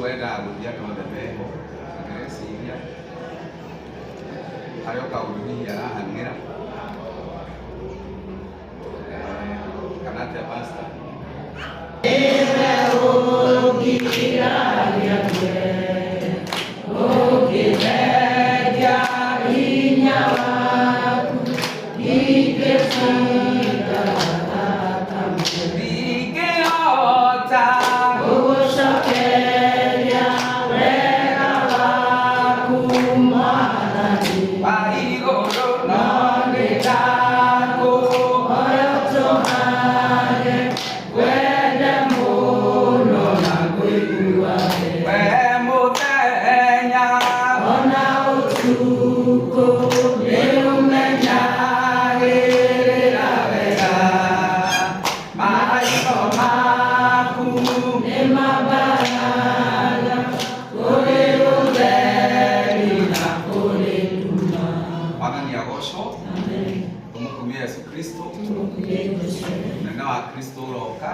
Wendaga gũthiĩ andũ othe meho, na ndĩreciria harĩ o kaũndũ hihi arahang'ĩra. Kana atĩa, pastor? Ndingĩhota Gũgũcokeria wega waku, Mwathani, wa igũrũ, no nĩndakũhoya ũtũmage ngwende mũno na ngũiguage we mũthenya ona ũtukũ, nĩũmenyagĩrĩra wega. Maitho maku nĩmambaraga kũrĩ ũtheri na kũrĩ nduma. Mwathani agocwo. Tũmũkumie Yesu Kristo. Mũnene wa Kristo ũroka.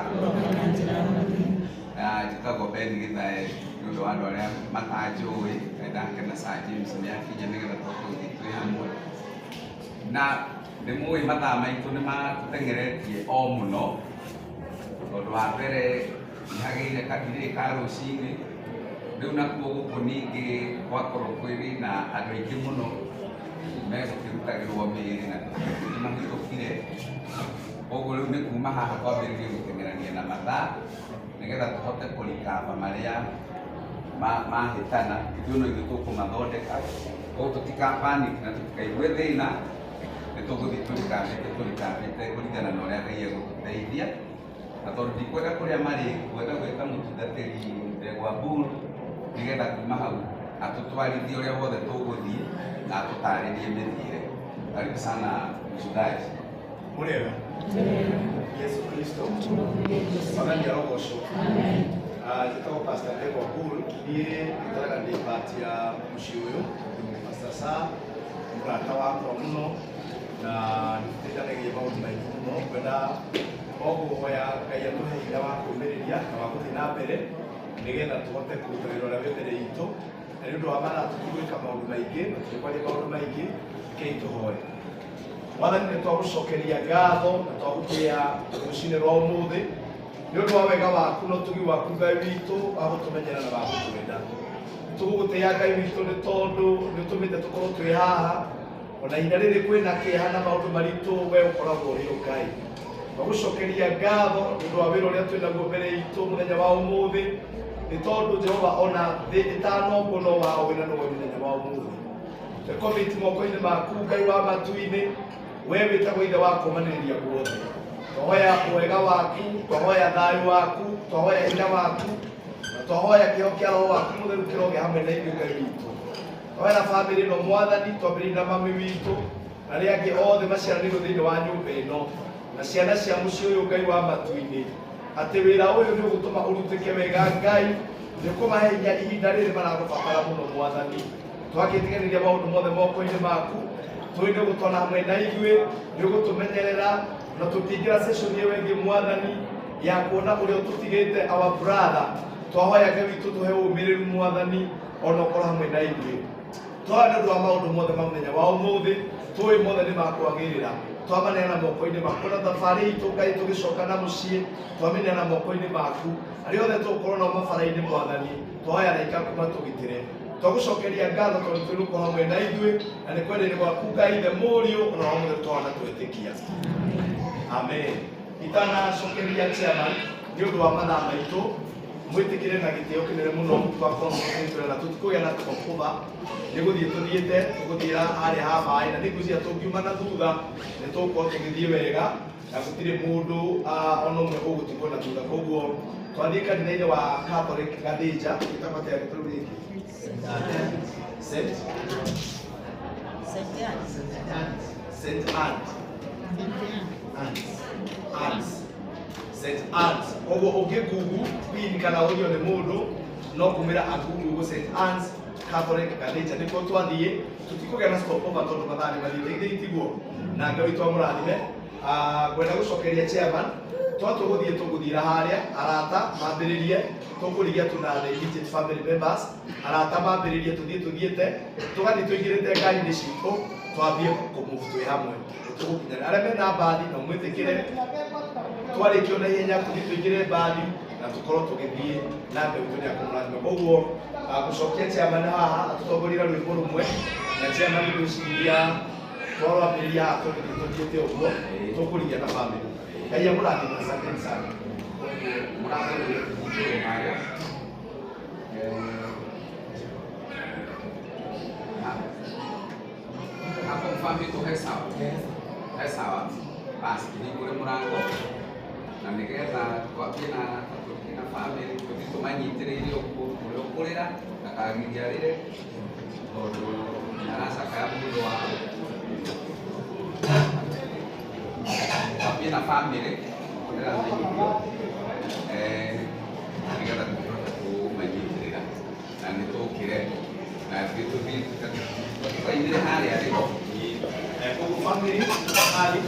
Na njĩtagwo Ben Githae, nĩ ũndũ wa andũ arĩa matanjũĩ. Ndakena Sir James nĩ akinya nĩgetha tũhote gũthiĩ twĩ hamwe, na nĩ mũĩ mathaa maitũ nĩ matũteng'eretie o mũno, tondũ wa mbere nĩ hagĩire kadirĩ ka rũcinĩ rĩu, nakuo gũkũ ningĩ gwakorwo kwĩrĩ na andũ aingĩ mũno megũkĩrutagĩrwo mĩĩrĩ na nĩ mahĩtũkire. Koguo rĩu nĩ kuma haha twambĩrĩrie gũteng'erania na mathaa nĩgetha tũhote kũrikaba marĩa mahĩtana. Ithuĩ no ithuĩ tũkũmathondeka, koguo tũtika panic na tũtikaigue thĩna. Nĩ tũgũthiĩ tũrikabĩte kũringana na ũrĩa Ngai egũtũteithia. Na tondũ ndikwenda kũrĩa marĩ, ngwenda gwĩta mũtungatĩri Ndegwa Bull nĩgetha kuma hau atũtwarithie ũrĩa wothe tũgũthiĩ na atũtarĩrie mĩthiĩre. Karibu sana, mchungaji. Mũrĩega? Yesu Kristo. Mwathani arogocwo. Njĩtagwo Pastor Ndegwa Bull. Niĩ njikaraga ndĩ part ya mũciĩ ũyũ. Pastor Sa mũrata wakwa mũno na nĩtũteithanagia maũndũ maingĩ mũno. Ngwenda o kũhoya Ngai atũhe hinya wa kũũmĩrĩria na wa gũthiĩ na mbere nĩgetha tũhote kũruta wĩra ũrĩa wĩ mbere itũ. Na nĩ ũndũ wa mathaa tũtigwĩka maũndũ maingĩ na tũtikwaria maũndũ maingĩ, rekei tũhoe. Mwathani, nĩ twagũcokeria ngatho na twagũtĩĩa rũcinĩ rwa ũmũthĩ nĩ ũndũ wa wega waku na ũtugi waku, Ngai witũ, wa gũtũmenyera na wa gũtwenda. Tũgũgũtĩĩa, Ngai witũ, nĩ tondũ nĩ ũtũmĩte tũkorwo twĩ haha ona ihinda rĩrĩ kwĩna kĩeha na maũndũ maritũ, we ũkoragwo ũrĩ o Ngai. Twagũcokeria ngatho nĩ ũndũ wa wĩra ũrĩa twĩ naguo mbere itũ mũthenya wa ũmũthĩ, nĩ tondũ Jehova, ona thĩ ĩtanombwo no waũĩ na nĩwe mũthenya wa ũmũthĩ. Tũkomiti moko-inĩ maku, Ngai wa matu-inĩ, we wĩtagwo Ithe wa kũmanĩrĩria guothe. Twahoya wega waku, twahoya thayũ waku, twahoya hinya waku, na twahoya kĩho kĩa Roho waku Mũtheru kĩroge hamwe na ithuĩ, Ngai witũ. Twahoya bamĩrĩ ĩno, Mwathani, twambĩrĩrie na mami witũ na arĩa angĩ othe maciaranĩirwo thĩinĩ wa nyũmba ĩno na ciana cia mũciĩ ũyũ, Ngai wa matu-inĩ, atĩ wĩra ũyũ nĩ ũgũtũma ũrutĩke wega. Ngai, nĩ ũkũmahe hinya ihinda rĩrĩ maragũbatara mũno. Mwathani, twakĩtiganĩria maũndũ mothe moko-inĩ maku, tũĩ nĩ ũgũtwana hamwe na ithuĩ, nĩ ũgũtũmenyerera na tũtingĩra session ĩyo ĩngĩ, Mwathani, ya kuona ũrĩa ũtũtigĩte, our brother. Twahoya, Ngai witũ, tũhe ũmĩrĩru, Mwathani, ona ũkorwo hamwe na ithuĩ. Twahoya nĩ ũndũ wa maũndũ mothe ma mũthenya wa ũmũthĩ, tũĩ mothe nĩ makwagĩrĩra. Twamaneana moko-inĩ maku. Ona thabarĩ itũ, Ngai, tũgĩcoka na mũciĩ, twamĩneana moko-inĩ maku. Arĩa othe tũgũkorwo nao mabara-inĩ, Mwathani, twahoya araika aku matũgitĩre. Twagũcokeria ngatho tondũ twĩ gũkorwo hamwe na ithuĩ na nĩ kwenda-inĩ gwaku, Ngai Ithe, Mũriũ ona Roho Mũtheru, twahoya na twetĩkia, amen. Itanacokeria chairman, nĩ ũndũ wa mathaa maitũ, mwĩtĩkĩre na gĩtĩo kĩnene mũno twakorwo tũkĩtũra na tũtikũgĩa na tũkũba nĩ gũthiĩ tũthiĩte tũgũthiĩra harĩa ha maĩ, na nĩ ngwĩciria tũngiuma na thutha nĩ tũgũkorwo tũgĩthiĩ wega na gũtirĩ mũndũ ona ũmwe ũgũtigwo na thutha. Koguo twathiĩ kanitha-inĩ wa Catholic Gathĩnja, ĩtagwo atĩa rĩu rĩngĩ? St Anne, Anne's, St Anne's. Koguo ũngĩ google pin kana ũrio nĩ mũndũ no kumĩra agugu St Anne's Catholic Gathĩnja nĩkuo twathiĩ. Tũtikũgĩa na stop over tondũ mathaa nĩ mathiĩte, ithe itiguo, na Ngai witũ amũrathime. Ngwenda gũcokeria chairman. Tũgũthiĩ tũgũthira harĩa arata mambĩrĩrie tũkũrigia tu na the immediate family members arata mambĩrĩrie tũthiĩ tũthiĩte tũgathiĩ tũingĩrĩte ngari-inĩ citũ twambie kũmove twĩ hamwe tũgũkinyana arĩa mena mbathi no mwĩtĩkĩre twarĩkio na ihenya tũthiĩ tũingĩre mbathi na tũkorwo tũgĩthiĩ na mbere tũrĩ akũmũrathima. Koguo gũcokia chairman haha atũtongorie na rwĩmbo rũmwe na chairman ngwĩciria twarwambĩrĩria haha tũgĩthiĩ tũthiĩte ũguo tũkũrigia na family. Ngai amũrathime, asanteni sana. Mũrango ũyũ harĩa. Hapo mfamiko he sawa. He sawa. Basi kĩhingũre mũrango na nĩgetha twambie na tũthiĩ na family tũthiĩ tũmanyitĩrĩire ũguo ũrĩa ũkũrĩra ndakagiria arĩre tondũ nĩaracakaya mũndũ wa twambie na family ndĩramenyithio nĩgetha tũhote kũmanyitĩrĩra na nĩtũkĩre na ithuĩ tũthiĩ tũkainĩre harĩa rĩ. Koguo family tafadhali.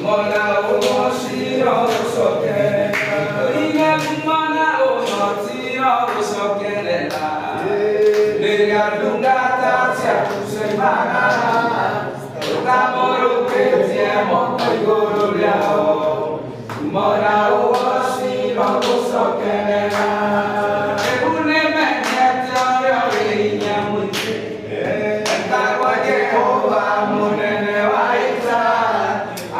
Mona, o Gũcokerera rĩu nĩmenyete ũrĩa wĩ hinya mũingĩ etagwo Jehova mũnene wa ita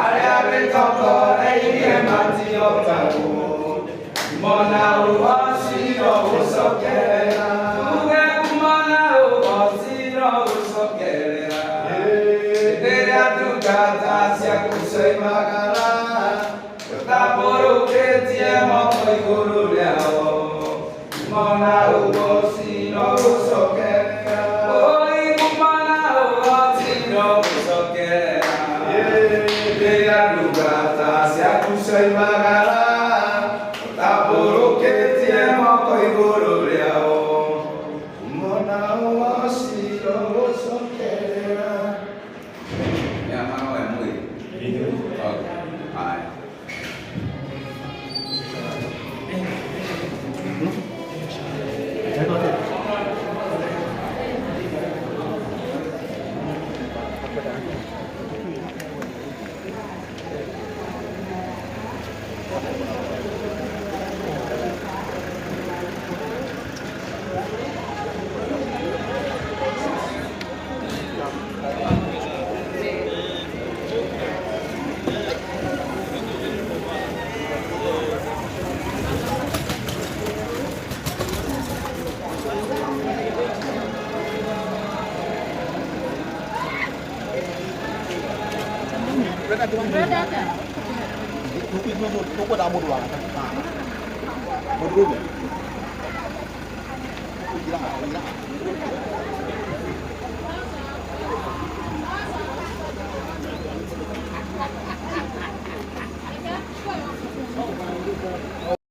arĩa wĩtongoreirie matihotagwo mona ũgociro gũcokerera tuge kumona ũgociro gũcokerera hĩndĩ ĩrĩa ndungata ciaku cioimagara ũtambũrũkĩtie moko igũrũ rĩao mona ũgociro gũcokerera oi kumona ũgociro gũcokerera hĩndĩ ĩrĩa ndungata ciaku cioimagara ũtambũrũkĩtie moko igũrũ rĩao mona ũgociro gũcokerera. Yeah, maroya mwĩrĩ. Okay. Haya.